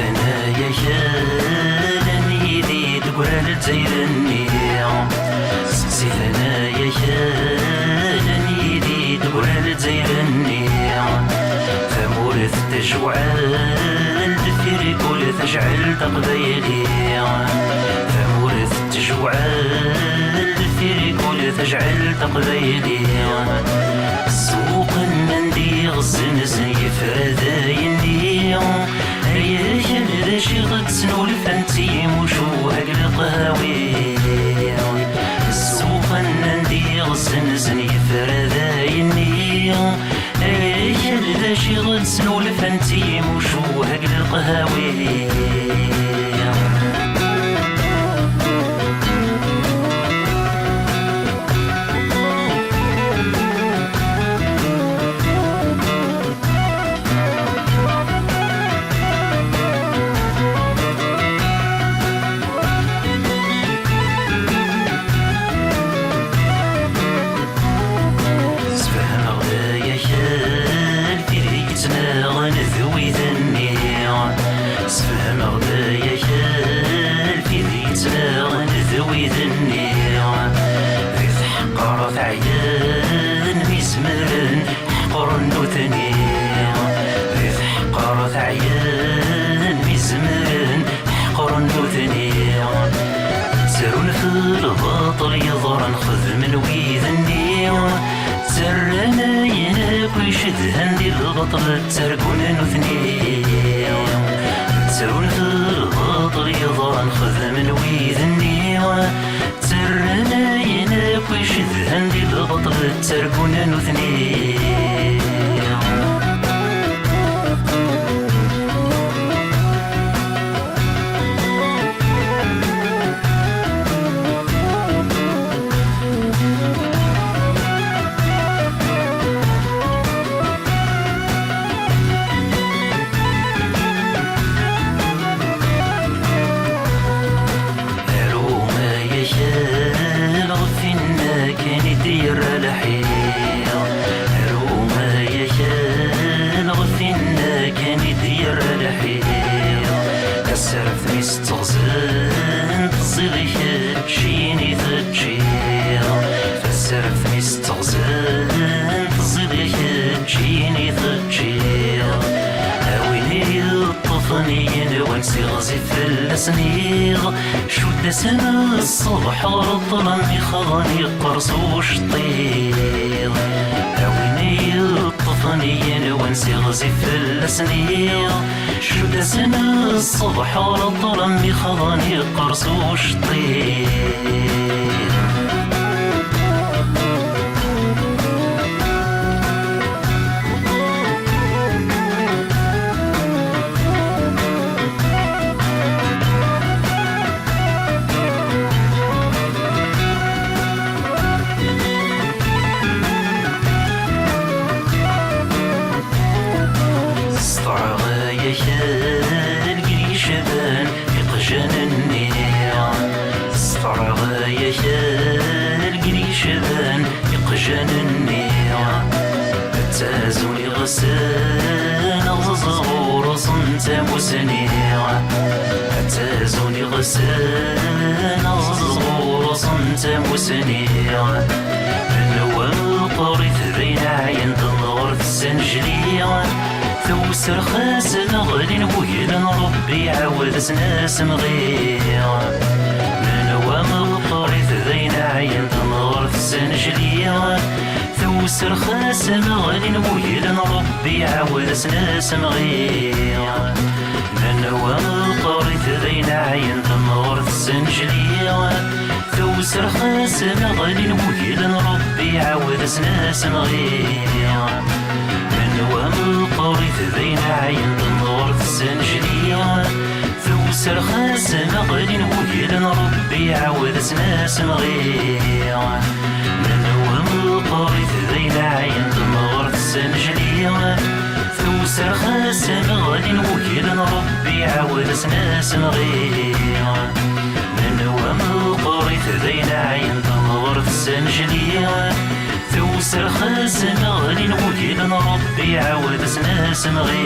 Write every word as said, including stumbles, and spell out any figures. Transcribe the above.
Ay akal n yidi deg urar Lezzayer-nni. Seqsi-ten ay akal n yidi deg urar Lezzayer-nni. Tamurt tejwɛel deffir kul tejɛel taqbayli. Tamurt tejwɛel deffir kul tejɛel taqbayli. Ssuqen andi ɣ zzenzen yifradayen-nni. Ay akal d acu i ɣ-d-snulfan d timucuha deg leqhawi. Ssuqen andi ɣ zzenzen yifradayen-nni. Ay akal d acu i ɣ-d-snulfan d timucuha deg leqhawi. Sfehmeɣ-d ay akal tid i yettnaɣen d wid-nni. Sfehmeɣ-d ay akal tid i yettnaɣen d wid-nni. Di tḥeqqer teɛyan mi zemren ḥeqren nutni. Di tḥeqqer teɛyan mi zemren ḥeqren nutni. Ttrun f lbaṭel yeḍran xedmen wid-nni. Ttarran ayen akk icedhan di lbaṭel ttargun nutni. Ttrun f lbaṭel yeḍran xedmen wid-nni. Ttarran ayen akk icedhan di lbaṭel ttargun nutni. Aru ay akal ɣef winna kan i d-yerra lḥiḍ. Aru ay akal ɣef winna kan i d-yerra lḥiḍ. Tasraft mi s-tteɣzen teẓẓiḍ i keččini teǧǧiḍ. Tasraft mi s-tteɣzen teẓẓiḍ i keččini teǧǧiḍ. A win i yeṭṭfen i yigenwan s iɣzi fell-asen iḍ. Cudd-asen ṣṣbeḥ ɣer ṭṭlam ixaḍen yeqqers uceṭṭiḍ. A win i yeṭṭfen i yigenwan s iɣzi fell-asen iḍ. Cudd-asen ṣṣbeḥ ɣer ṭṭlam ixaḍen yeqqers uceṭṭiḍ. Sṭerɣ ay akal gri cban iqjan-nni. Sṭerɣ ay akal gri cban iqjan-nni. Ttazun iɣsan aẓẓur uṣen tamusni. Ttazun iɣsan aẓẓur uṣen tamusni. Nwa meqqrit d ayen ɛyan d nɣer tessanjli. Tewser xas ma ɣlin wuglan Rebbi ɛawed-asen asemɣi. Nwa meqqrit d ayen ɛyan d nɣer tessanjli. Tewser xas ma ɣlin wuglan Rebbi ɛawed-asen asemɣi. Nwa meqqrit d ayen ɛyan d nɣer tessanjli. Tewser xas ma ɣlin wuglan Rebbi ɛawed-asen asemɣi. Nwa meqqrit d ayen ɛyan d nɣer tessanjli. Tewser xas ma ɣlin wuglan Rebbi ɛawed-asen asemɣi. Nwa meqqrit d ayen ɛyan d nɣer tessanjli. Tewser xas ma ɣlin wuglan Rebbi ɛawed-asen asemɣi. Nwa meqqrit d ayen ɛyan d nɣer tessanjli. Tewser xas ma ɣlin wuglan Rebbi ɛawed-asen asemɣi.